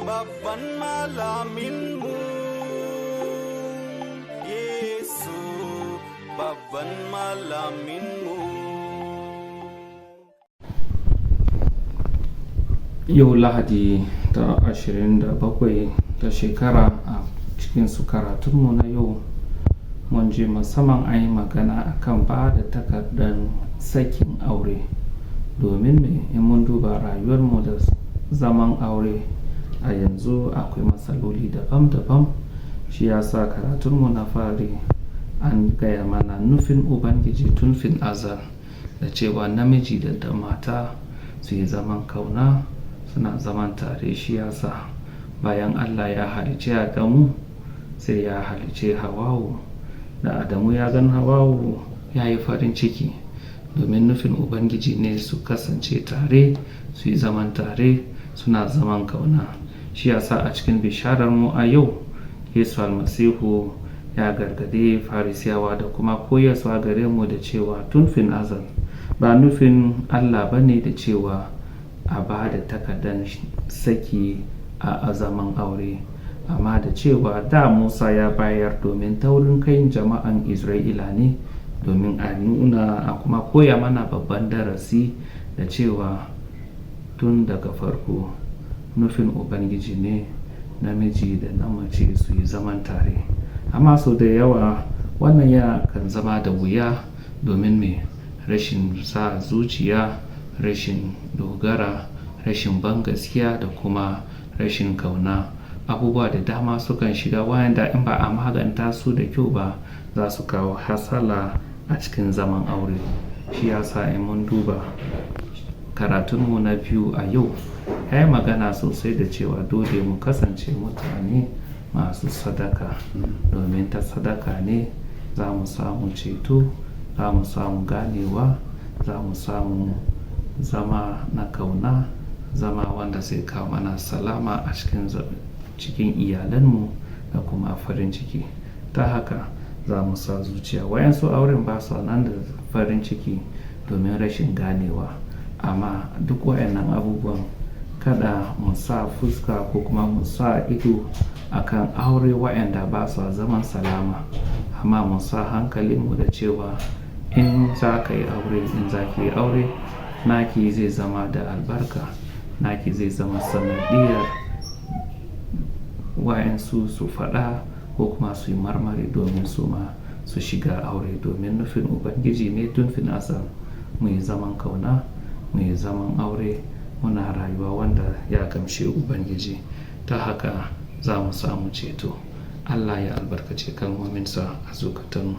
Babban malaminmu, Yesu babban malaminmu. Yau Lahadi ta 27 ta shekara. A cikin su karatunmu na yau, mun je musamman an yi magana akan ba da takardar sakin aure. Domin me? In mun duba rayuwarmu da zaman aure a yanzu, akwai matsaloli daban-daban. Shi ya sa karatunmu na fari an gaya mana nufin Ubangiji tun fil azal, da cewa namiji da mata su yi zaman kauna, suna zaman tare. Shi ya sa bayan Allah ya halicce Adamu, sai ya halicce Hawawu. Da Adamu ya gan Hawawu, ya yi farin ciki, domin nufin Ubangiji ne su kasance tare, su yi zaman tare, suna zaman kauna. Shi ya sa a cikin bishararmu a yau, Yesu Almasihu ya gargade Farisiyawa da kuma koyaswa gare mu da cewa tun fil azal ba nufin Allah ba ne da cewa a ba da takardar saki a zaman aure, amma da cewa da Musa ya bayar domin taurin kai jama'an Isra'ila ne, domin a nuna a kuma koya mana babban darasi da cewa tun daga farko nufin Ubangiji ne namiji da na mace su yi zaman tare. Amma sau da yawa wannan ya kan zama da wuya, domin me? Rashin sa zuciya, rashin dogara, rashin ban gaskiya da kuma rashin kauna. Abubuwa da dama sukan shiga wayanda in ba a maganta su da kyau ba, za su kawo hasala a cikin zaman aure. Shi ya sa in mun duba karatunmu na biyu a yau, ya yi magana sosai da cewa dole mu kasance mutane masu sadaka, domin ta sadaka ne za mu samu ceto, za mu samu ganewa, za mu samu zama na kauna, zama wanda zai kawo mana salama a cikin iyalanmu da kuma farin ciki. Ta haka za mu sa zuciya. Wayansu auren ba su nan da farin ciki domin rashin ganewa. Amma duk wayannan abubuwan, kada mu sa fuska ko kuma mu sa ido akan aure wayanda ba su zaman salama, amma mu sa hankalinmu da cewa in za ka yi aure, in za ki yi aure, naki zai zama da albarka, naki zai zama sanadiyar wayansu su faɗa ko kuma su yi marmari domin su ma su shiga aure, domin nufin Ubangiji ne tun fil azal mu yi zaman kauna, mu yi zaman aure, muna rayuwa wanda ya gamshe Ubangiji. Ta haka za mu samu ceto. Allah ya albarkace kalmominsa a zukatanmu.